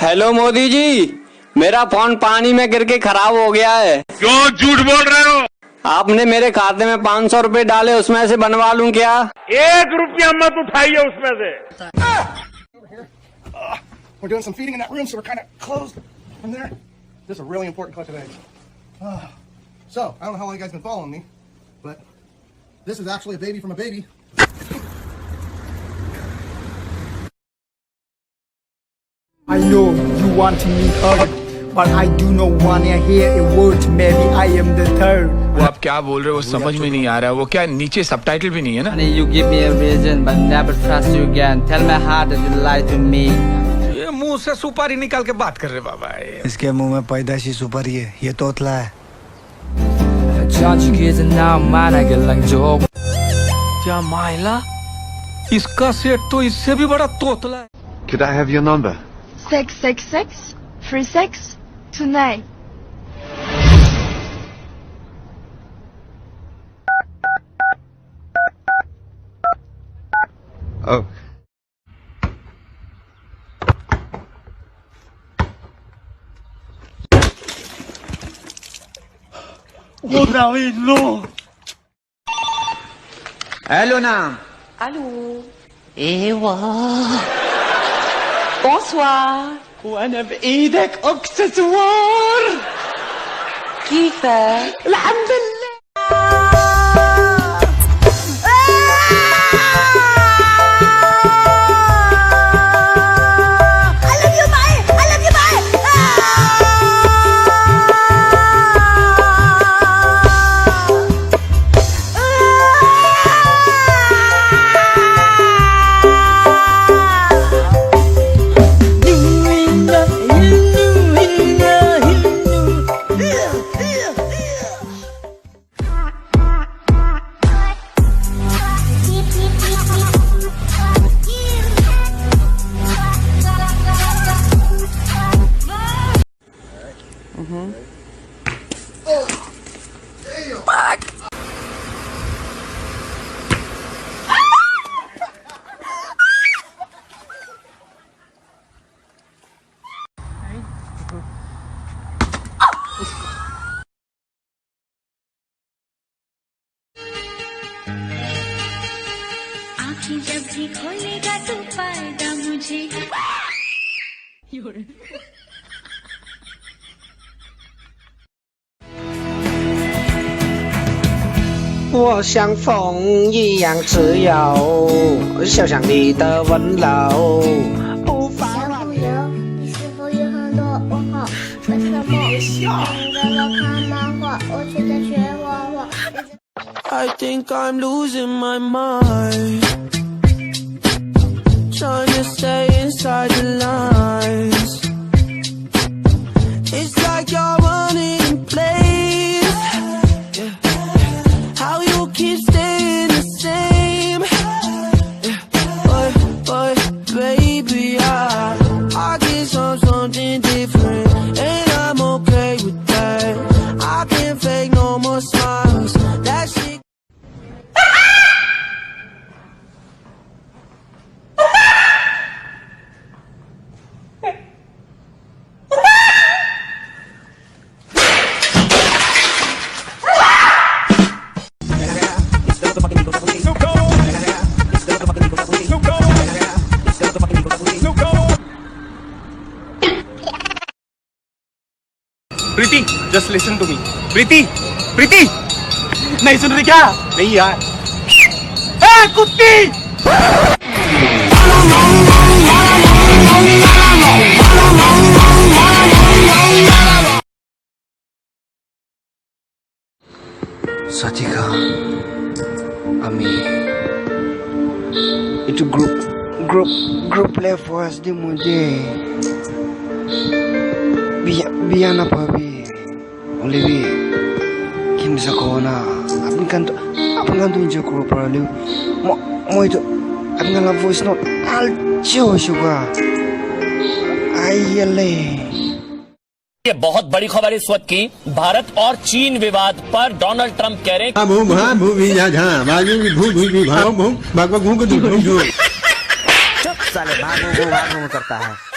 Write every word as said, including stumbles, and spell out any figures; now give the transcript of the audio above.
हेलो मोदी जी, मेरा फोन पानी में गिर के खराब हो गया है। क्यों झूठ बोल रहे हो? आपने मेरे खाते में पाँच सौ रुपए डाले, उसमें से बनवा लूं क्या? एक रुपया मत उठाइए उसमें से। We're doing some feeding in that room, so we're kinda closed from there. This is a really important cut today. Uh, so, I don't know how long you guys been following me, but this is actually a baby from a baby. I know you want me hurt, but I do not wanna hear a word. Maybe I am the third. वो आप क्या बोल रहे हो, वो समझ में नहीं आ रहा है। वो क्या नीचे सबटाइटल भी नहीं है ना? Honey, you give me a reason, but never trust you again. Tell my heart that you lie to me. ये मुंह से सुपारी निकाल के बात कर रहे बाबा, ये। इसके मुंह में पैदाशी सुपारी है, ये तोतला है। क्या मायला, इसका सेठ तो इससे भी बड़ा तोतला है। Could I have your number? Six six six, three six two nine. Oh. Hello, Nam. Allô. Ewa. Bonsoir. وانا بايدك اكسسوار. كيفك؟ الحمد لله. आँखें जब भी खोलेगा तू पाएगा मुझे। 我像风一样自由，想象你的温柔。无法 小朋友，你是否有很多问号？为什么你都不看漫画？我却在学画画。 I think I'm losing my mind. Trying to stay inside the lines. It's like you're running in place. Yeah. How you keep staying the same? Yeah. But, but, baby, I, I get some, something different, and I'm okay with that. I can't fake no more smiles. That shit. Preeti, just listen to me। प्रीति, प्रीति, नहीं सुन रही क्या? नहीं यार। ए, कुत्ती! Satika, ami. Itu group, group, group left was di mo de. Biya, biya na pa bi. Only bi. Kim sa ko na. Apin kanto, apin kanto injo group ra liu. Mo, mo itu. Apin kanto voice note. Al jo suga. Ai, yale. ये बहुत बड़ी खबर इस वक्त की, भारत और चीन विवाद पर डोनाल्ड ट्रंप कह रहे हैं, हाँ, भू, हाँ, भू, भी, जा, जा, भाग, भी, भू, भू, भी, भाग, भू, भाग, भाग, भू, भू, भू, भू। चुप साले, भाग, भू, भू, भाग, भू करता है।